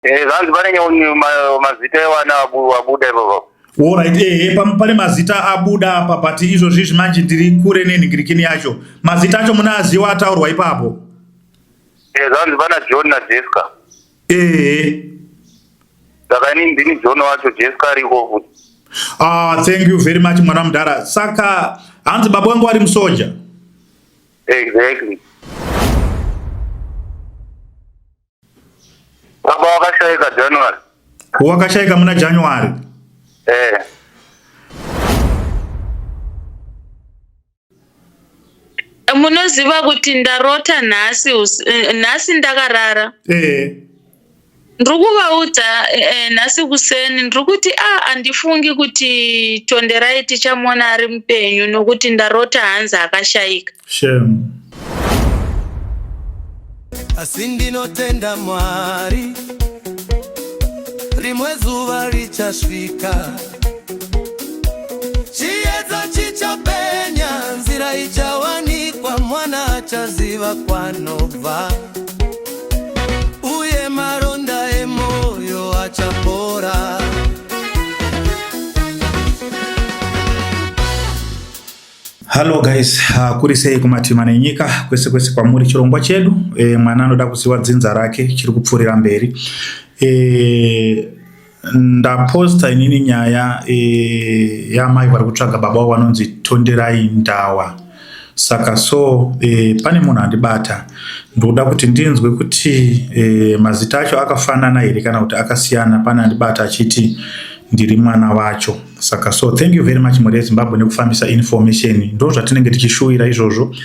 Eh, zvanzi pane mazita evana abuda ipapo. Alright, ehe, pane mazita abuda apa but izvozvi izvi manje ndiri kure nenhingirikini yacho. Mazita acho munaaziwa ataurwa ipapo? Eh, zvanzi pana John naJessica. Ehe. Saka ini ndini John wacho, Jessica ariko futi. Ah, thank you very much mwana mudhara. Saka hanzi baba wangu ari musoja. Exactly. Baba wakashaika January. Wakashaika muna January. Eh. Munoziva kuti ndarota nhasi eh, nhasi ndakarara. Eh. Ndiri kuvaudza eh, nhasi kuseni ndiri kuti a ah, handifungi kuti Tonderai tichamuona ari mupenyu nokuti ndarota hanzi akashaika. Shame. Asi ndinotenda Mwari, rimwe zuva richasvika, chiedza chichapenya, nzira ichawanikwa, mwana achaziva kwanobva, uye maronda emoyo achapora. Hello guys, uh, kuri sei kumativi mana enyika kwese kwese kwamuri chirongwa chedu e, mwana anoda kuziva dzinza rake chiri kupfuurira mberi e, ndaposta inini nyaya e, yamai vari kutsvaga baba wavo vanonzi Tonderai Ndawa saka so e, pane munhu andibata ndoda kuti ndinzwe kuti e, mazita acho akafanana here kana kuti akasiyana pane andibata achiti ndiri mwana wacho Saka so thank you very much mhuri yeZimbabwe nekufambisa information. Ndo zvatinenge tichishuwira izvozvo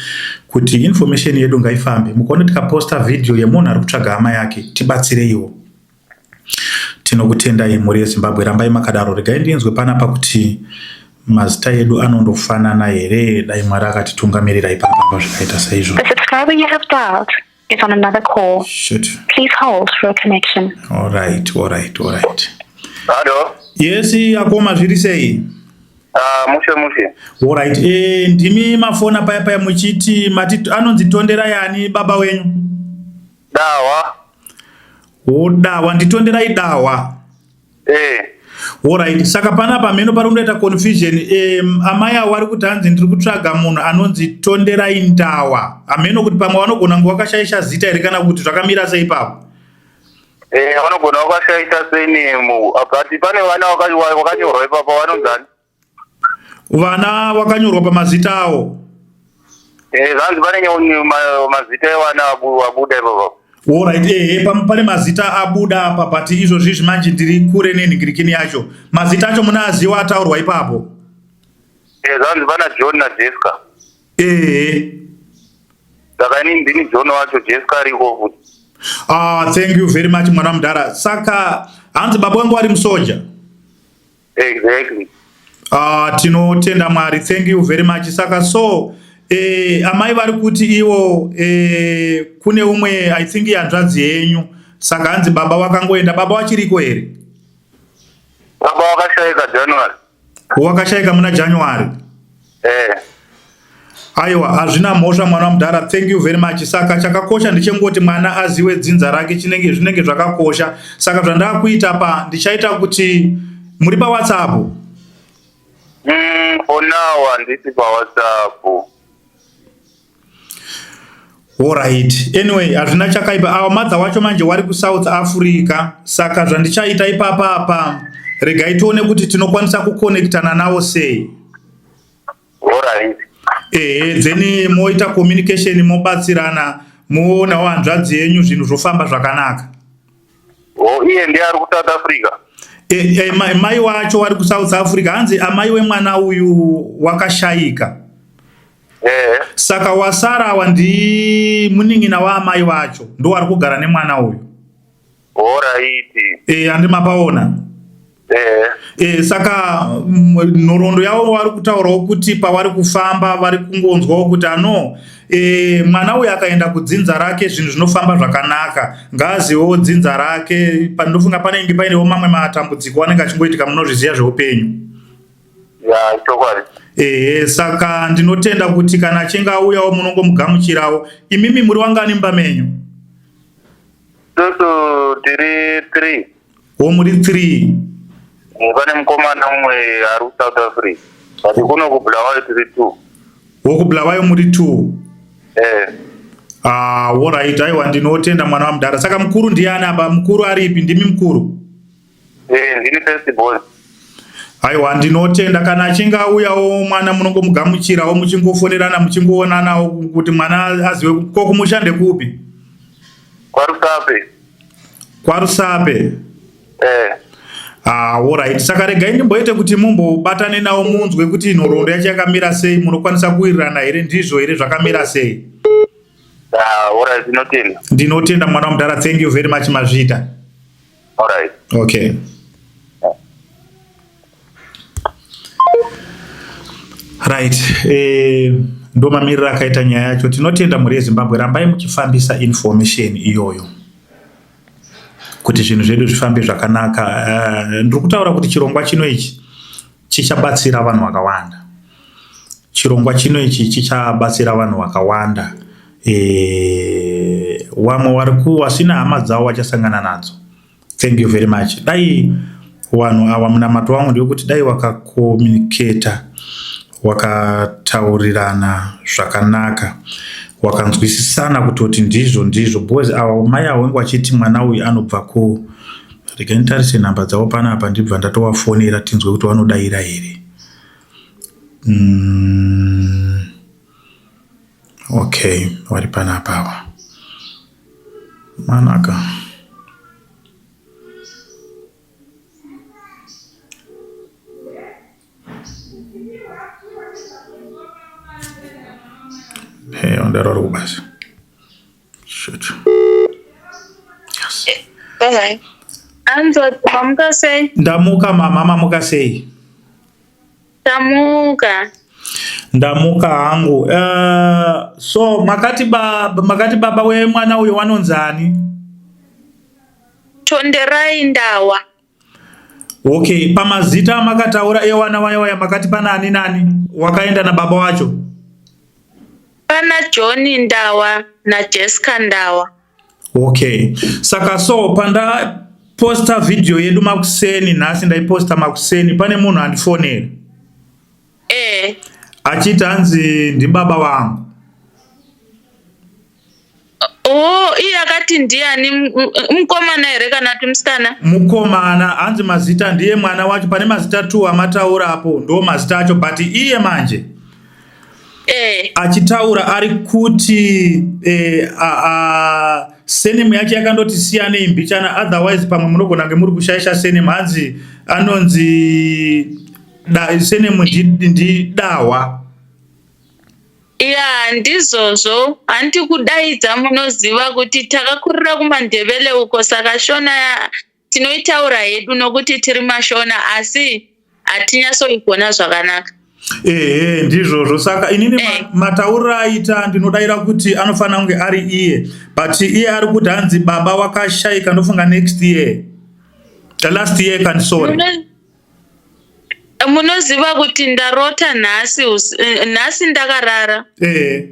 kuti information yedu ngaifambe. Mukaona tikaposta video yemunhu ari kutsvaga hama yake tibatsireiwo. Tinokutendai mhuri yeZimbabwe rambai makadaro. Regai ndinzwe panapa kuti mazita edu anondofanana here dai Mwari akatitungamirira ipapa pa zvikaita saizvo. The subscriber you have dialed is on another call. Shit. Please hold for a connection. All right, all right, all right. Hello. Yes, akoma zviri sei? Ah, mushe mushe. All right. Eh, ndimi mafona paya paya muchiti mati anonzi Tonderai ani baba wenyu? Dawa. Oh, Dawa, nditonderai Dawa. Eh. Alright, saka panapa mheno pari kundoita confusion. Um, amai avo vari kuti hanzi ndiri kutsvaga munhu anonzi Tonderai Ndawa. Hameno kuti pamwe vanogona kunge vakashaisha zita here kana kuti zvakamira sei ipapo. Eh, vanogona vakashaisha surname. But pane vana vakanyorwa ipapo vanonzani? Vana vakanyorwa pamazita awo. Eh, zvanzi pane mazita evana abuda ipapo. Alright, ehe, pane mazita abuda apa but izvozvi izvi manje ndiri kure nenhingirikini yacho. Mazita acho munaaziwa ataurwa ipapo? Eh, zvanzi pana John naJessica. Ehe. Saka ini ndini John wacho, Jessica ariko futi. Ah, thank you very much mwana mudhara. Saka hanzi baba wangu ari musoja. Exactly. Ah, tinotenda Mwari. Thank you very much. Saka so eh, amai vari kuti ivo eh, kune umwe I think hanzvadzi yenyu. Saka hanzi baba wakangoenda. Baba wachiriko here? Baba wakashaika January. Wakashaika muna January. Eh. Aiwa, hazvina mhosva mwana wamudhara. Thank you very much. Saka chakakosha ndechengoti mwana aziwe dzinza rake chinenge zvinenge zvakakosha. Saka zvandakuita pa ndichaita kuti muri pa WhatsApp. For now handisi pa WhatsApp. Alright. Anyway, hazvina chakaipa. Awa mother wacho manje wari kuSouth Africa. Saka zvandichaita ipapa apa regai tione kuti tinokwanisa kuconnectana navo sei. Alright. Ehe, then moita communication mobatsirana moonawo hanzvadzi yenyu zvinhu zvofamba zvakanaka. Oh, iye ndiye ari kuSouth Africa. E, e, mai wacho wari kuSouth Africa hanzi amai wemwana uyu wakashaika. Eh. Saka wasara awa ndi munin'ina waamai vacho ndo wari kugara nemwana uyu. Horaiti. Eh, andi mapaona. Eh. Eh, saka nhoroondo yavo vari kutaurawo kuti pavari kufamba vari kungonzwawo kuti ano eh, mwana uyu akaenda kudzinza rake zvinhu zvinofamba zvakanaka ngaazivewo dzinza rake pandofunga panenge painewo mamwe matambudziko anenge achingoitika munozviziva zveupenyu. Ya, chokwadi. Ehe, saka ndinotenda kuti kana achinge auyawo munongomugamuchirawo. Imimi muri wangani mumba menyu? Isusu tiri 3. Wo muri 3. Pane mukomana mumwe ari kuSouth Africa. But kuno kuBulawayo tiri 2. Wo kuBulawayo muri 2. Eh. Ah, alright. Aiwa ndinotenda mwana wamudhara. Saka mukuru ndiani apa? Mukuru aripi? Ndimi mukuru? Eh, ndini first born. Aiwa ndinotenda kana achinge auyawo mwana munongomugamuchirawo muchingofonerana muchingoonanawo kuti mwana azive ko kumusha ndekupi? KwaRusape. KwaRusape. Eh. Ah, alright. Saka regai ndimboite kuti mumbobatane nawo munzwe kuti nhoroondo yacho yakamira sei, munokwanisa kuwirirana here, ndizvo here zvakamira sei? Ah, alright, ndinotenda. Ndinotenda mwana wamudhara, thank you very much mazviita. Alright. Okay. Right. Eh, ndo mamiriro akaita nyaya yacho. Tinotenda mhuri yeZimbabwe, rambai muchifambisa information iyoyo kuti zvinhu zvedu zvifambe zvakanaka. Uh, ndiri kutaura kuti chirongwa chino ichi chichabatsira vanhu vakawanda. Chirongwa chino ichi chichabatsira vanhu vakawanda. Eh, wamwe wari ku wasina hama dzavo vachasangana nadzo. Thank you very much. Dai vanhu ava munamato wangu ndewekuti dai wakakomunicata wakataurirana zvakanaka wakanzwisisana kutoti ndizvo ndizvo because ava mai avo vange vachiti mwana uyu anobva ku regai nditarise nhamba dzavo panapa ndibva ndatovafonera tinzwe kuti vanodaira here mm. Okay vari panapa ava manaka Hey, ondaro uri kubasa. Shit. Yes. Bye. Anzwa mamuka sei? Ndamuka mama, mamuka sei? Tamuka. Ndamuka hangu. Uh, so makati baba makati baba wemwana uyo wanonzani? Tonderai Ndawa. Okay, pamazita amakataura ewana waya waya makati pana ani nani wakaenda nababa wacho? Pana John Ndawa naJessica Ndawa. Okay. Saka so panda posta video yedu makuseni nhasi ndaiposta makuseni pane munhu andifonera. Eh. Achiti hanzi ndibaba vangu. Oh, iye akati ndiani mukomana here kana kuti musikana? Mukomana hanzi mazita ndiye mwana wacho pane mazita two amataura apo ndo mazita acho but iye manje eh. Achitaura ari kuti eh, surname yacho yakandoti siyanei mbichana otherwise pamwe munogona kunge muri kushaisha surname hanzi anonzi da, surname ndidahwa Ya ndizvozvo hanti kudaidza munoziva kuti takakurira kumandebele uko saka shona tinoitaura hedu nokuti tiri mashona asi hatinyatsoigona zvakanaka. Ehe ndizvozvo saka inini eh. matauriro aita ndinodaira kuti anofanira kunge ari iye but iye ari kuti hanzi baba wakashaika ndofunga next year the last year can sorry Munoziva kuti ndarota nhasi eh, nhasi ndakarara eh.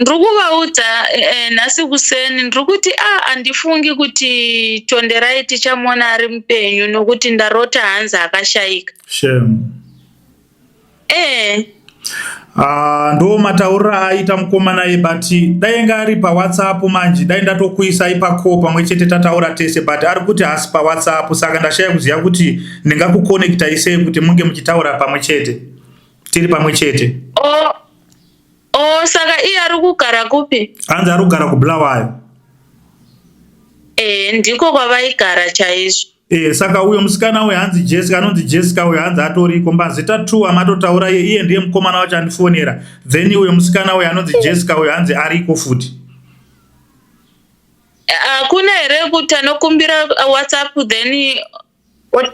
Ndiri kuvaudza eh, nhasi kuseni ndiri kuti a ah, handifungi kuti Tonderai tichamuona ari mupenyu nokuti ndarota hanzi akashaika. Shame. Eh. Ah, ndo matauriro aita mukomana iye but dai anga ari pawhatsapp manje dai ndatokuisai pacall pamwe chete tataura tese but ari kuti haasi pawhatsapp saka ndashaya kuziva kuti ndingakuconnectai sei kuti munge muchitaura pamwe chete tiri pamwe chete. Oh, oh, saka iye ari kugara kupi? Hanzi ari kugara kuBulawayo. Eh, ndiko kwavaigara chaizvo. Eh, saka uyo musikana uyo hanzi Jessica anonzi Jessica uyo hanzi atoriko mazita two amatotaura iye iye ndiye mukomana wacho andifonera then uyo musikana uyo anonzi Jessica uyo hanzi ariko futi. Hakuna here kuti anokumbira WhatsApp then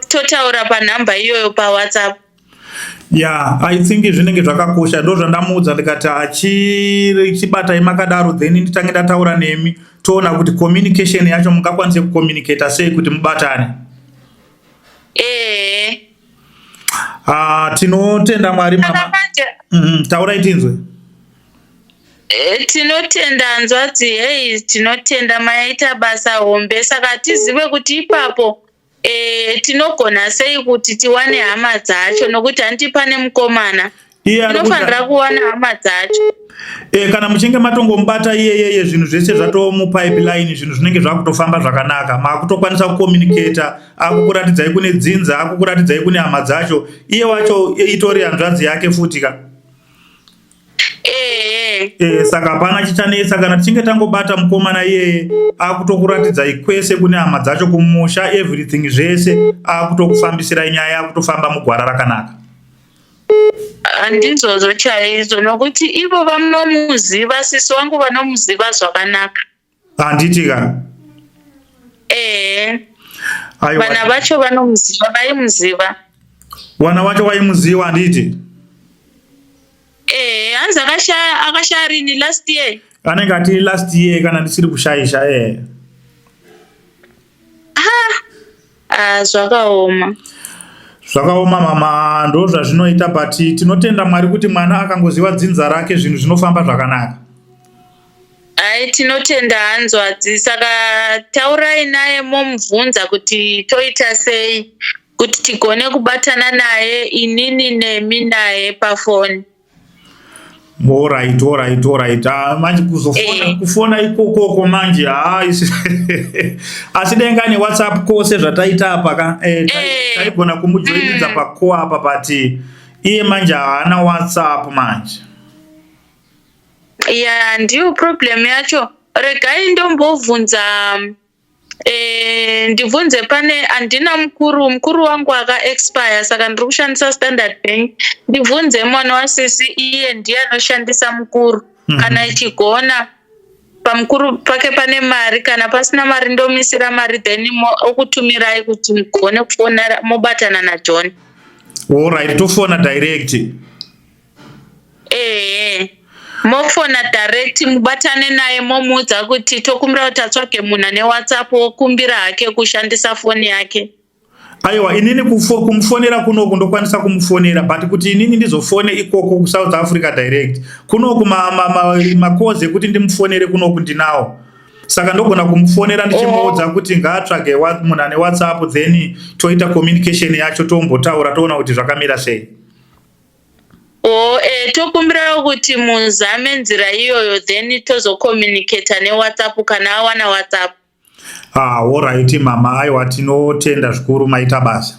totaura panhamba iyoyo pawhatsapp ya yeah, i think zvinenge zvakakosha ndo zvandamuudza ndikati achibatai makadaro then nditange ndataura nemi toona kuti communication yacho mungakwanise kucommunicata sei kuti mubatane ee ah, tinotenda mwari mama mm -hmm. taurai tinzwe. Eh, tinotenda hanzvadzi hei tinotenda maita basa hombe saka tizive kuti ipapo e, tinogona sei kuti tiwane hama dzacho nokuti hanti pane mukomana tinofanira kuwana hama dzacho e, kana muchinge matongomubata iyeyeye zvinhu zvese zvatomupipeline zvinhu zvinenge zvakutofamba zvakanaka makutokwanisa kucommunicata akukuratidzai kune dzinza akukuratidzai kune hama dzacho iye wacho itori hanzvadzi yake futi ka Ehe. Eh, saka hapana chichanetsa kana tichinge tangobata mukomana iyeye akutokuratidzai kwese kune hama dzacho kumusha everything zvese akutokufambisirai nyaya akutofamba mugwara rakanaka. Handizvozvo chaizvo nokuti ivo vanomuziva sisi wangu vanomuziva zvakanaka. Handiti ka? Ehe. Vana vacho vanomuziva vaimuziva. Vana vacho vaimuziva handiti? Ehe, hanzi akashaya akashaya rini last year. Anenge ati last year kana ndisiri kushaisha eh. Ah, ah zvakaoma. Zvakaoma mama ndozvazvinoita but tinotenda Mwari kuti mwana akangoziva dzinza rake zvinhu zvinofamba zvakanaka. Hai tinotenda hanzwadzi saka taurai naye momubvunza kuti toita sei kuti tigone kubatana naye inini nemi naye pafoni. Alright, alright, alright. Ah, manje kuzofona eh. kufona ikokoko manje haa asi denga ne WhatsApp kose zvataita apa ka eh, eh. taigona kumujoinidza mm. pakoa apa but iye manje haana WhatsApp manje. Ya ndiyo problem yacho regai ndombobvunza eh, ndibvunze pane handina mukuru mukuru wangu aka expire saka ndiri kushandisa standard bank ndibvunze mwana wasisi iye ndiye anoshandisa mukuru mm -hmm. kana ichigona pamukuru pake pane mari kana pasina mari ndomisira mari then okutumirai kuti mugone kufona mobatana najohn Alright, tofona direct. Ehe. Mofona direct mubatane naye momuudza kuti tokumbira kuti atsvage munhu ane WhatsApp wokumbira hake kushandisa foni yake. Aiwa inini kufo, kumufonera kunoku ndokwanisa kumufonera but kuti inini ndizofone ikoko kuSouth Africa direct kunoku makozi ma, ma, ekuti ndimufonere kunoku ndinawo saka ndogona kumufonera ndichimuudza oh. kuti ngaatsvage munhu ane WhatsApp then toita communication yacho tombotaura toona kuti zvakamira sei. Oh, eh, tokumbirawo kuti muzame nzira iyoyo then tozocommunicata newhatsapp kana awana whatsapp. Ah, alright mama, aiwa tinotenda zvikuru maita basa.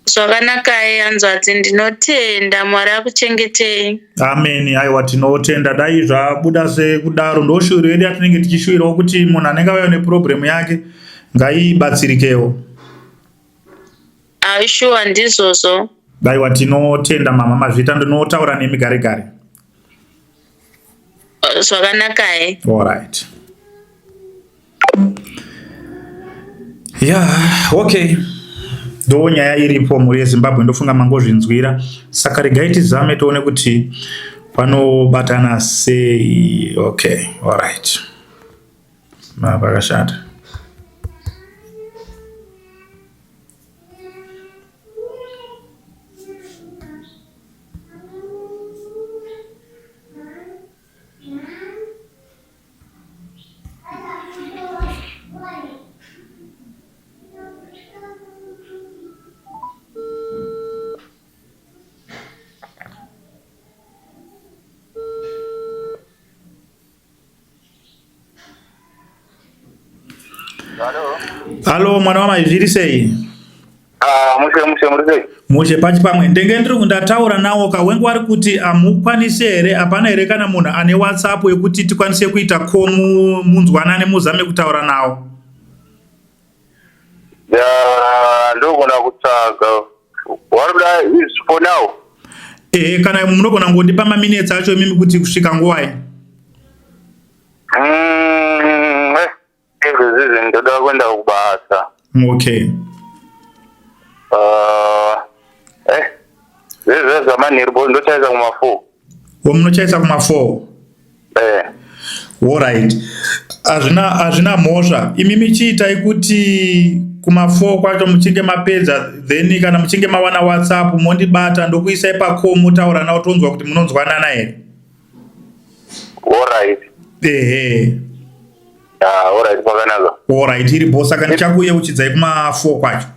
Zvakanakai hanzvadzi ndinotenda Mwari akuchengetei. Amen, aiwa tinotenda dai zvabuda sekudaro ndoshuwiro yedu yatinenge tichishuwirawo kuti munhu anenge auya neproblem yake ngaibatsirikewo. Are sure ndizvozvo. Aiwa tinotenda mama mazvita ndinotaura nemi gare gare. Eh, Zvakanakai. All right. Yeah, okay. Ndo nyaya iripo mhuri yeZimbabwe ndofunga mangozvinzwira. Saka regai tizame tione kuti panobatana sei. Okay, all right. Pakashata. Halo mwana wamai zviri sei? Ah, mushe mushe muri sei? Mushe pachi pamwe ndenge ndiri kundataura nawo ka wengu ari kuti amukwanise here hapana here kana munhu ane WhatsApp yekuti tikwanise kuita ko munzwanane muzame kutaura nawo. Ya, ndogona kutsvaga. Waruda is for now. Ehe kana munogona ngondipa maminutes acho imimi kuti kusvika nguwai? Mm, eh, izvezvi ndoda kuenda kubasa. Okay. Uh, eh, zvezve zvamanheru bo ndochaisa kuma 4. Wo munochaisa kuma 4? Eh. Alright. Hazvina hazvina mhosva. Imimi chiitai kuti kuma 4 kwacho muchinge mapedza then kana muchinge mawana WhatsApp mondibata ndokuisai pa call motaura nawo tonzwa kuti munonzwanana here. Alright. Ehe. Ah, alright, pakanaka. Alright, iri bho. Saka ndichakuyeuchidzai kuma 4 kwacho.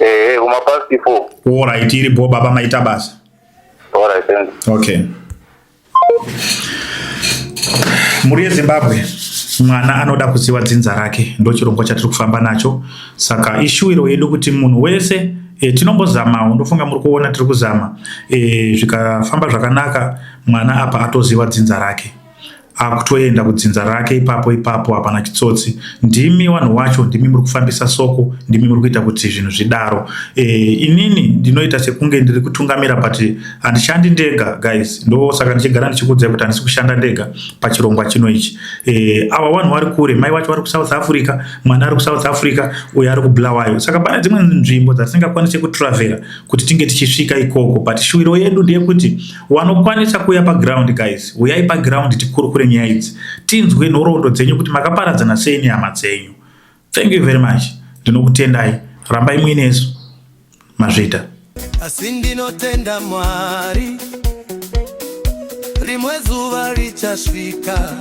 Ehe, kuma past 4. Alright, iri bho baba, maita basa. Alright, thank you. Okay. Mhuri yeZimbabwe, mwana anoda kuziva dzinza rake ndo chirongwa chatiri kufamba nacho. Saka ishuwiro yedu kuti munhu wese tinombozamawo, ndofunga muri kuona tiri kuzama. Zvikafamba zvakanaka, mwana apa atoziva dzinza rake, akutoenda kudzinza rake ipapo ipapo, hapana chitsotsi. Ndimi vanhu wacho, ndimi muri kufambisa soko, ndimi muri kuita kuti zvinhu zvidaro. Inini ndinoita sekunge ndiri kutungamira, but handishandi ndega, guys. Ndo saka ndichigara ndichikuudzai kuti handisi kushanda ndega pachirongwa chino ichi. Ava vanhu vari kure, mai vacho vari kuSouth Africa, mwana ari kuSouth Africa, uyo ari kuBulawayo. Saka pane dzimwe nzvimbo dzatisingakwanisi kutravhera kuti tinge tichisvika ikoko, but shuwiro yedu ndeyekuti wanokwanisa kuuya paground, guys, uyai paground, tikurukure nyaya idzi, tinzwe nhoroondo dzenyu kuti makaparadzana sei nehama dzenyu. Thank you very much, ndinokutendai, rambai muinesu, mazvita. Asi ndinotenda Mwari, rimwe zuva richasvika,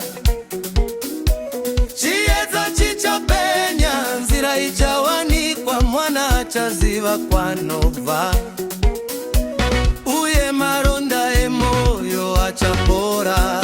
chiedza chichapenya, nzira ichawanikwa, mwana achaziva kwanobva, uye maronda emoyo achapora.